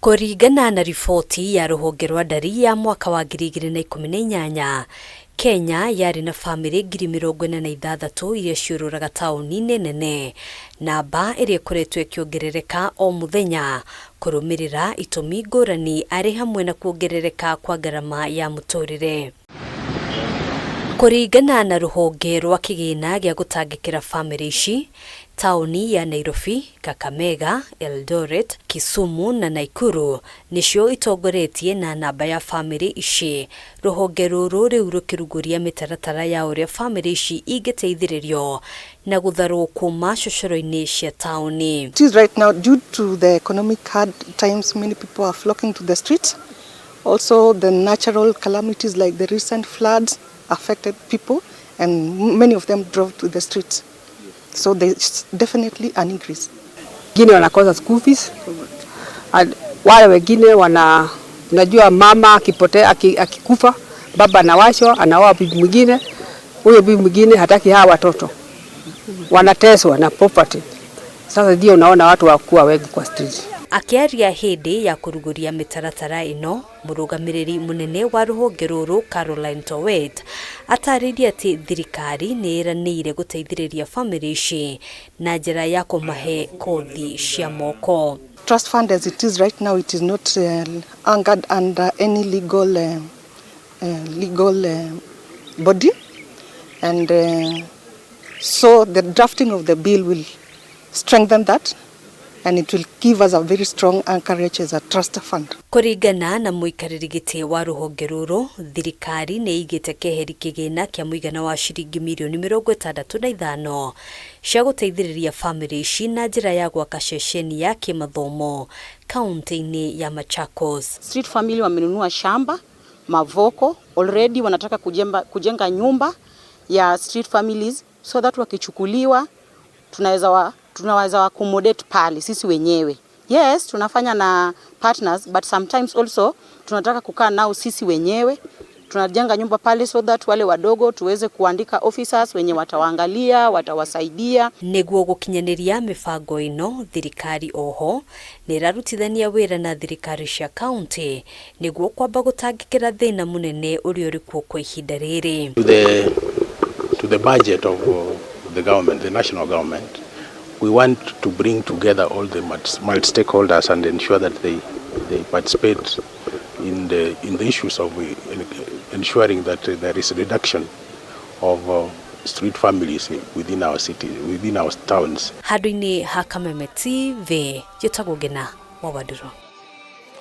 Kũringana na riboti ya rũhonge rwa ndari ya mwaka wa 2018, Kenya yarĩ na bamĩrĩ 46,000 iria ciũrũraga taũni-inĩ nene, namba ĩrĩa ĩkoretwo ĩkĩongerereka o mũthenya kũrũmĩrĩra itũmi ngũrani arĩ hamwe na kuongerereka kwa ngarama ya mũtũrĩre. Kũringana na rũhonge rwa kĩgĩna gĩa gũtangĩkĩra bamĩrĩ ici, taũni ya Nairobi, Kakamega, Eldoret, Kisumu na Nakuru nĩcio itongoretie na namba ya bamĩrĩ ici. Rũhonge rũrũ rĩu rũkĩrugũria mĩtaratara ya ũrĩa bamĩrĩ ici ingĩteithĩrĩrio na gũtharwo kuma cocoro-inĩ cia taũni. It is right now due to the economic hard times, many people are flocking to the streets. Also, the natural calamities like the recent floods affected people, and many of them drove to the streets. So there's definitely an increase. Wengine wanakosa school fees. And wale wengine wana, unajua mama akipotea, akikufa, baba anawachwa, anaoa bibi mwingine, huyo bibi mwingine hataki hawa watoto, wanateswa na poverty. Sasa ndio unaona watu wakuwa wengi kwa street. Akĩaria hĩndĩ ya kũrugũria mĩtaratara ĩno, mũrũgamĩrĩri mũnene wa rũhonge rũrũ Caroline Towet atarĩirie atĩ thirikari nĩ ĩranĩire gũteithĩrĩria bamĩrĩ ici na njĩra ya kũmahe kothi cia moko. Trust fund as it is right now, it is not anchored under any legal body. And so the drafting of the bill will strengthen that, and it will give us a very strong anchorage as a trust fund. Kũringana na mũikarĩri gĩtĩ wa rũhonge rũrũ, thirikari nĩ ĩigĩte keheri kĩgĩna kĩa mũigana wa ciringi mirioni 65 cia gũteithĩrĩria bamĩrĩ ici na njĩra ya gwaka ceceni ya kĩmathomo kaunti-inĩ ya Machakos. Street family wamenunua shamba Mavoko already, wanataka kujenga nyumba ya street families so that wakichukuliwa tunaweza wa accommodate pale sisi wenyewe. Yes, tunafanya na partners, but sometimes also tunataka kukaa nao sisi wenyewe. Tunajenga nyumba pale so that wale wadogo tuweze kuandika officers wenye watawaangalia, watawasaidia. Nĩguo gũkinyanĩria mĩbango ĩno, thirikari oho nĩ ĩrarutithania wĩra na thirikari cia kaunti nĩguo kwamba gũtangĩkĩra thĩna mũnene ũrĩa ũrĩ kuo kwa ihinda rĩrĩ. To the budget of the government, the national government, we want to bring together all the multi stakeholders and ensure that they participate in the issues of ensuring that there is a reduction of street families within our city, within our towns. Handũ-inĩ ha Kameme TV, njĩtagwo Ngena wa Wandũrũ.